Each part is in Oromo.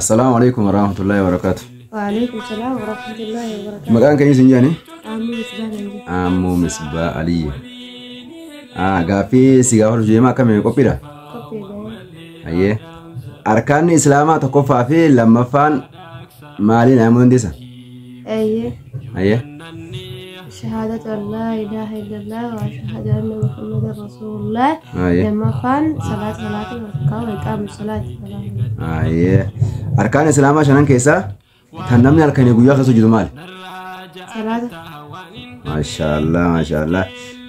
Assalaamu alaikum warahmatullahi wabarakatuh. Waalaikum salaam warahmatullahi wabarakatuh. Maqaan keenya isin jedhani? Aammoo Misbaa nan jedha. Aammoo Misbaa Aliyyi. Gaaffii si gaafatu deema akkamiin qophiidha? Qophiidha. Hayyee. Arkaanni Islaamaa tokkoffaa fi lammaffaan maali naamuu dandeessa? Eeyyee. Hayyee. Shahaadatu an laa ilaaha illallah wa ashhadu anna Muhammadan rasuulullah. Hayyee. Lammaffaan salaata salaatu wa iqaamu salaati. Hayyee. Arkaan Islaamaa shanan keessaa kan namni halkanii guyyaa keessa hojjetu maali? Salaata. Maashaallah maashaallah.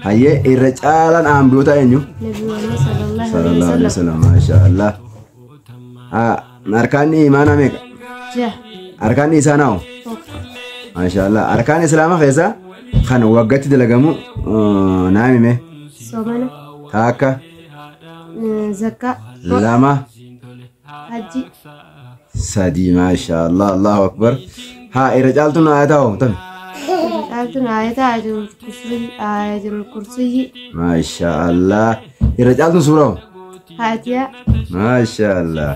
Hayyee irra caalaan ambiyoota eenyu? Nabi Muhammad sallallahu Sallallahu alaihi alaihi wasallam. wasallam. Maashaallah. Arkaanni imaanaa meeqa? Jaha. Arkaanni isaanaa hoo? Tokko. Maashaallah. Arkaan Islaamaa keessaa kan waggaatti dalagamu naa himi. Soomana. Takka, Zakkaa. lama, Hajji. sadi. Maashaallah. Allahu akbar. Haa irra caaltuun aayataa hoo tami? Irra caaltuun aayata ayatul kursiyyi. Ayatul kursiyyi. Maashaallah. Irra caaltuun suuraa hoo? Faatiyaa. Maashaallah.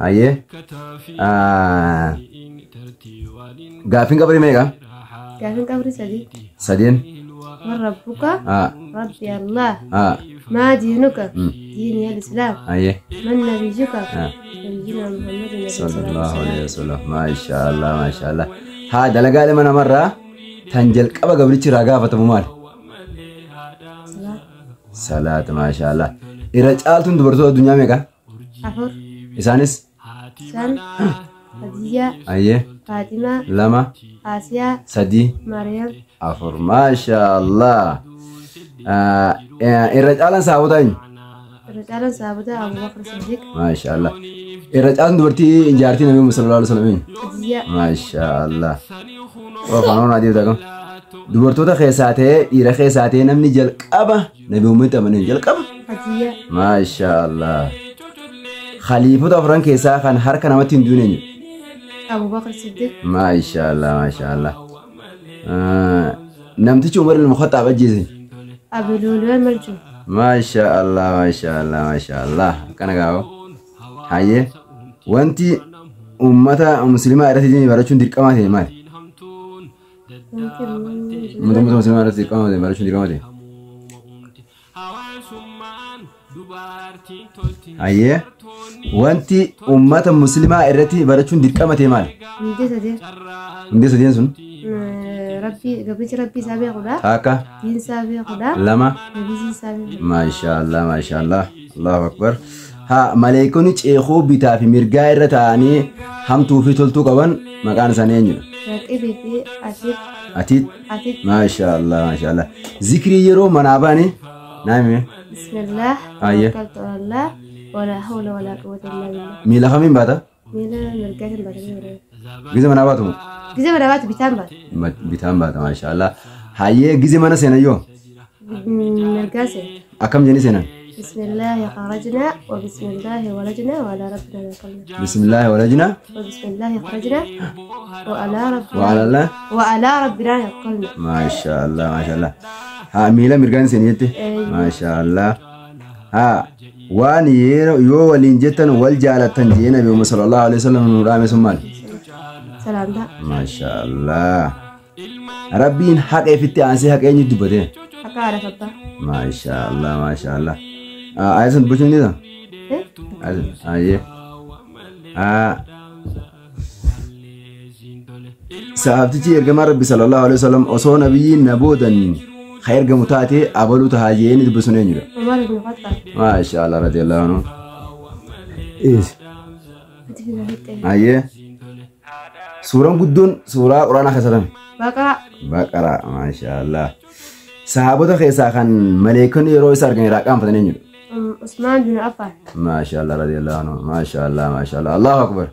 Hayyee. Gaaffiin qabrii meeqa? Gaaffiin qabrii sadii. Sadeen. Man rabbuka? Haa. Rabbi Allah. Haa. Maa diinuka? Diini al-Islaam. Hayyee. Man nabiyyuka? Nabiyyina Muhammadin Sallallahu alaihi wasallam. Maashaallah maashaallah. Haa dalagaa ilma namarraa tan jalqaba gabrichi irraa gaafatamu maali? Salaata. Salaata maashaallah. Irra caaltuun dubartoota addunyaa meeqa? Afur. Isaanis? Shan. Khadijaa. Hayyee. Faatimaa. Lama. Asiyaa. Sadii. Maryam. Afur. Maashaallah. Irra caalaan sahaabota eenyu? Irra caalaan sahaabota Abubakar Siddiq. Maashaallah. Irra caalaan dubartii jaartii Nabii Muhammad sallallahu alaihi wasallam eenyu? Khadijaa. Maashaallah. Afaan Oromoo adiif ta'u. Dubartoota keessaa ta'ee dhiira keessaa ta'ee namni jalqaba Nabii Muhammad amanee jalqaba. Khadijaa. Maashaallah. Khaliifota afran keessaa kan harka namatti hin duune eenyu? Abubakar Siddiq. Maashaallah maashaallah. Namtichi Umar ilma Khattaab ajjeese. Abu Lu'lu'al Maljuun. Maashaallah maashaallah maashaallah. Akkana gaafa. Hayyee. Wanti uummata musliimaa irratti diinii barachuun dirqama ta'e maali? Uummata musliimaa irratti dirqama ta'e barachuun dirqama ta'e. Hayyee. Wanti uummata musliimaa irratti barachuun dirqama ta'e maali? Hundee sadeen. Hundee sadeen sun? Rabbii gabrichi rabbii isaa beekudha. Takka. Diin isaa beekudha. Lama. Nabiyyii isaa beekudha. Maashaallah maashaallah. Allahu akbar. Haa maleekonni ceekuu bitaa fi mirgaa irra taa'anii hamtuu fi toltuu qaban maqaan isaanii eenyudha? Raqibii fi Atiid. Atiid. Atiid. Maashaallah maashaallah. Zikrii yeroo manaa baane naa himi. Bismillah. Hayyee. Tawakkaltu alallah. Wala hawla wala quwwata illa billah. Miila kamiin baata? Miila mirgaatiin baatanii jiru. Gize manaa baatu moo? Gize manaa baatu bitaan baata. Bitaan baata maashaallah. Hayyee gize mana seenan yoo? Mirgaa seena. Akkam jedhanii seenan? Bismillaahi kharajnaa wa bismillaahi walajnaa wa alaa rabbinaa tawakkalnaa. Bismillaahi walajnaa. Wa bismillaahi kharajnaa wa alaa rabbinaa. Wa alaa Wa alaa rabbinaa tawakkalnaa. Maashaallah maashaallah. Haa miila mirgaan seenii jette? Maashaallah. Haa waan yeroo yoo waliin jettan wal jaalattan jee Nabi Muhammad sallallahu alaihi wasallam nu dhaame sun maali? Salaamtaa. Maashaallah. Rabbiin haqa ifitti aansee haqa eenyu dubbate? Haqa haadha fi abbaa. Maashaallah maashaallah. Ayat sun dubbachuu ni dandeessaa? Ayyee. Sahaabtichi ergamaa Rabbi sallallahu alaihi wasallam osoo nabiyyiin na boodan ka ergamu taate abaluu tahaa jee inni dubbisuun eenyudha? Umar ibn Khattab. Maashaallah radiyallahu anhu. Ayyee. Suuraan guddoon suuraa Quraanaa keessa tami? Baqaraa. Baqaraa maashaallah. Sahaabota keessaa kan maleekonni yeroo isa argan irraa qaanfatan eenyudha? Usmaan bin Affan. Maashaallah radiyallahu anhu. Maashaallah maashaallah. Allahu akbar.